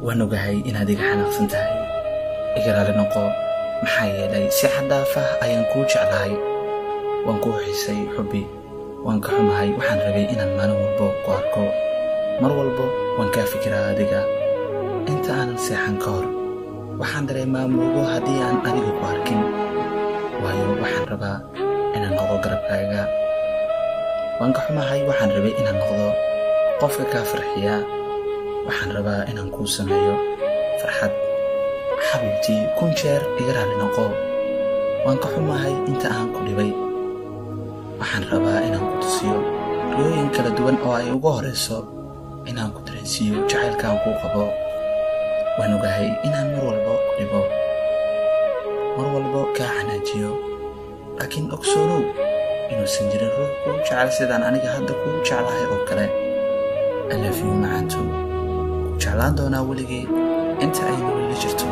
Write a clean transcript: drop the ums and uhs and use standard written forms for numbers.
Waan ogahay inaad iga xanaaqsan tahay. Iga raali noqo, maxaa yeelay si xad dhaaf ah ayaan kuu jeclahay. Waan kuu xiisay, xubbi. Waan ka xumahay, waxaan rabay inaan maalin walbo ku arko. Mar walbo waan kaa fikiraa adiga. Inta aanan seexan ka hor, waxaan dareemaa murugo haddii aan adiga ku arkin. Waayo, waxaan rabaa inaan noqdo garabkaaga. Waan ka xumahay, waxaan rabay inaan noqdo qofka kaa farxiya. Waxaan rabaa inaan kuu sameeyo farxad. Xabiibtii, 1000 jeer iga raali noqo. Waan ka xumahay inta aan ku dhibay. Waxaan rabaa inaan ku tusiyo riyooyin kala duwan oo ay ugu horeyso inaan ku dareensiiyo jacaylka aan kuu qabo. Waan ogahay inaan mar walbo ku dhibo, mar walbo kaa xanaajiyo, laakiin ogsoonow inuusan jirin ruux kuu jecel sidaan aniga hadda kuu jeclahay oo kale. I love you, macaanto. Ku jeclaan doonaa weligay inta ay nololi jirto.